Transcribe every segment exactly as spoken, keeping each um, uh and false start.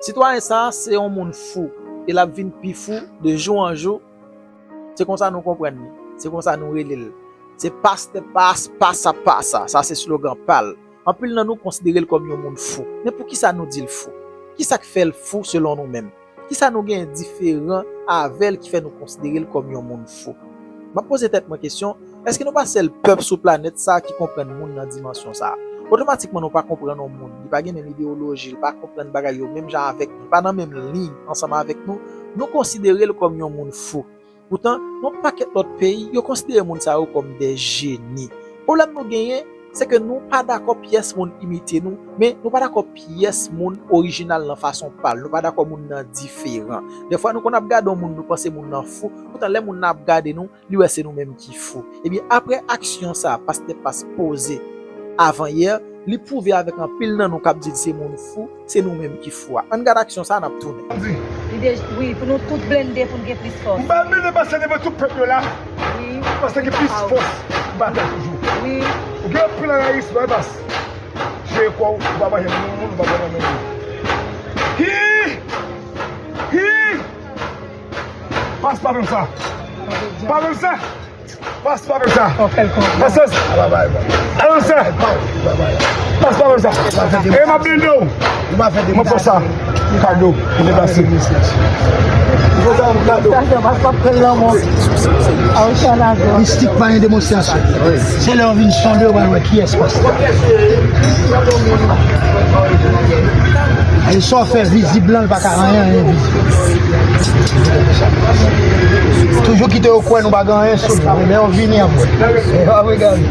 Sitwayen sa a se yon moun fou, e l ap vin pi fou de jou an jou. Se konsa nou konprann li, se konsa nou rele l. Se pastè pas, pasa, pasa, sa se slogan pa l. Anpil nan nou konsidere l kòm yon moun fou. Men poukisa nou di l fou? Kisa k fè l fou selon nou menm? Kisa nou gen diferan avè l ki fè nou konsidere l kòm yon moun fou? M ap poze tèt mwen kesyon, èske nou pa sèl pèp sou planèt sa a ki konprann moun nan dimansyon sa a? Otomatikman, nou pa konprann yon moun. Li pa gen menm ideyoloji, li pa konprann bagay yo menm jan avèk nou, li pa nan menm liy ansanm avèk nou, nou konsidere l kòm yon moun fou. Poutan, nan yon pakèt lòt peyi, yo konsidere moun sa yo kòm de jeni. Pwoblèm nou genyen, se ke nou pa dakò pyès moun imite nou, men nou pa dakò pyès moun orijinal nan fason pa l. Nou pa dakò moun nan diferan. Dèfwa, nou konn ap gade yon moun, nou panse moun nan fou. Poutan, lè moun nan ap gade nou, li wè se nou menm ki fou. Ebyen, apre aksyon sa a, pastè Pas poze avan yè, li pwouve avèk anpil nan nou k ap di l se moun fou, se nou menm ki fou a. Ann gade aksyon sa a, n ap tounen. Li de, wi, pou nou tout blende, pou n gen plis fòs. M pa blende pastè devan tout pèp yo la. Wi. Pastè gen plis fòs batay toujou. Wi. Ou gen anpil anrayisman, wi, pas. Jere kò w, ou pa manje moun, ou pa pran nan men moun. Hi! Hi! Pas pa fè m sa. Pa fè m sa. Pas pa fè m sa. Pas pa fè m sa. Pas pa fè m sa. E m ap blende w. Mwen fè sa. Kado. Mwen deplase. Mistik pa gen demonstrasyon. Se lè w vin sonde w pral wè kiyès pastè. E sa w fè vizib lan, l pa ka anyen, anyen vizib. Toujou kite yo kwè nou pa gen anyen sou nou. Lè yo vini apre. E yo ap regade.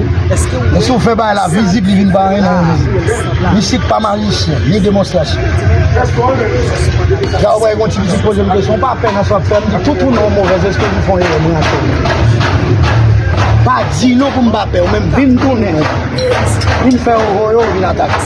Men si w fè bagay la vizib, li vin pa anyen, anyen vizib. Mistik pa majisyen, ni demonstrasyon. Jan w wè yon ti pitit poze m kesyon, w pa pè nan sa w ap fè, m di tout ou non, movèz espri pou fè yon erè, mwen atè. Pa di non pou m pa pè, ou menm vin tounen. Vin fè yon voye, ou vin atake.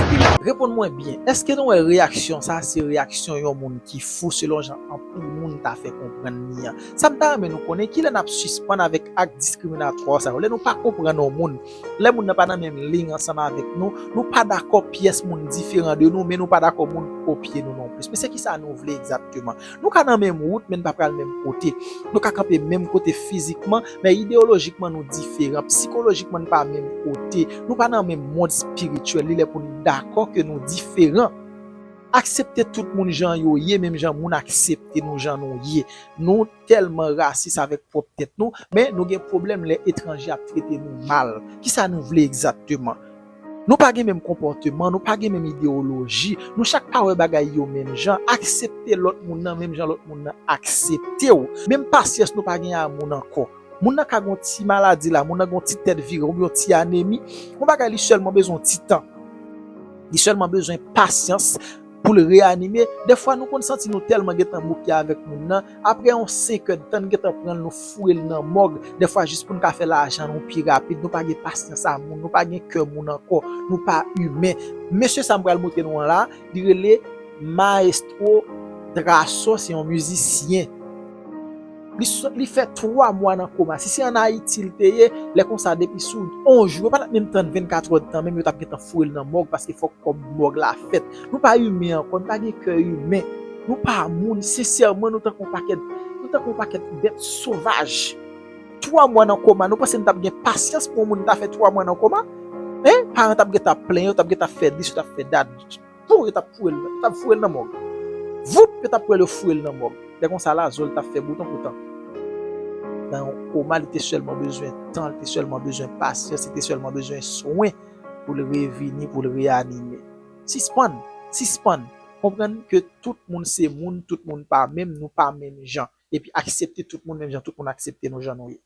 Reponn mwen byen, èske nou wè reyaksyon sa a se reyaksyon yon moun ki fou selon jan anpil moun ta fè konprann li an? Sa m ta renmen nou konnen, kilè n ap sispann avèk ak diskriminatwa sa yo? Lè nou pa konprann yon moun, lè moun nan pa nan menm liy ansanm avèk nou, nou pa dakò pyès moun diferan de nou, men nou pa dakò moun kopye nou nonplis. Men se kisa nou vle egzakteman? Nou ka nan menm wout, men n pa pral menm kote. Nou ka kanpe menm kote fizikman, men ideyolojikman nou diferan. Sikolojikman n pa menm kote. Nou pa nan menm mond espirityèl. Li lè pou n dakò ke nou diferan. Aksepte tout moun jan yo ye, menm jan moun aksepte nou jan nou ye. Nou tèlman rasis avèk pwòp tèt nou, men nou gen pwoblèm lè etranje ap trete nou mal. Kisa nou vle egzakteman? Nou pa gen menm konpòteman, nou pa gen menm ideyoloji, nou chak pa wè bagay yo menm jan. Aksepte lòt moun nan menm jan lòt moun nan aksepte w. Menm pasyans nou pa gen a moun ankò. Moun nan ka gen yon ti maladi la, moun nan gen yon ti tèt vire oubyen yon ti anemi. Yon bagay li sèlman bezwen yon ti tan. Li sèlman bezwen pasyans pou l reyanime. Dèfwa nou konn santi nou tèlman gentan bouke avèk moun nan, apre yon senk èdtan n gentan pran l, nou foure l nan mòg. Dèfwa jis pou n ka fè lajan nou pi rapid, nou pa gen pasyans a moun, nou pa gen kè moun ankò, nou pa imen. Mesye sa m pral montre nou an la, li rele Maestro Drasso, se yon mizisyen. Li, s- li fè twa mwa nan koma. Si se ann Ayiti l te ye, lè konsa depi sou yon jou, yo pa t ap menm tann vennkat èdtan, menm yo t ap gentan foure l nan mòg paske fòk kòb mòg la fèt. Nou pa imen ankò, nou pa gen kè imen. Nou pa moun, sensèman, nou tankou yon pakèt, nou tankou yon pakèt bèt sovaj. Twa mwa nan koma, nou panse n t ap gen pasyans pou yon moun ta fè twa mwa nan koma? Hein? Paran t ap gentan plenyen, yo t ap gentan fè dis, yo t ap fè dat. Pou yo t ap foure l, yo t ap foure l nan mòg. Voup, yo t ap pran l, yo foure l nan mòg. Lè konsa la, zo l t ap fè bouton poutan. Nan yon koma, li te sèlman bezwen tan, li te sèlman bezwen pasyans, li te sèlman bezwen swen pou l revini, pou l reyanime. Sispann, sispann. Konprann ke tout moun se moun, tout moun pa menm, nou pa menm jan. Epi aksepte tout moun menm jan tout moun aksepte nou jan nou ye.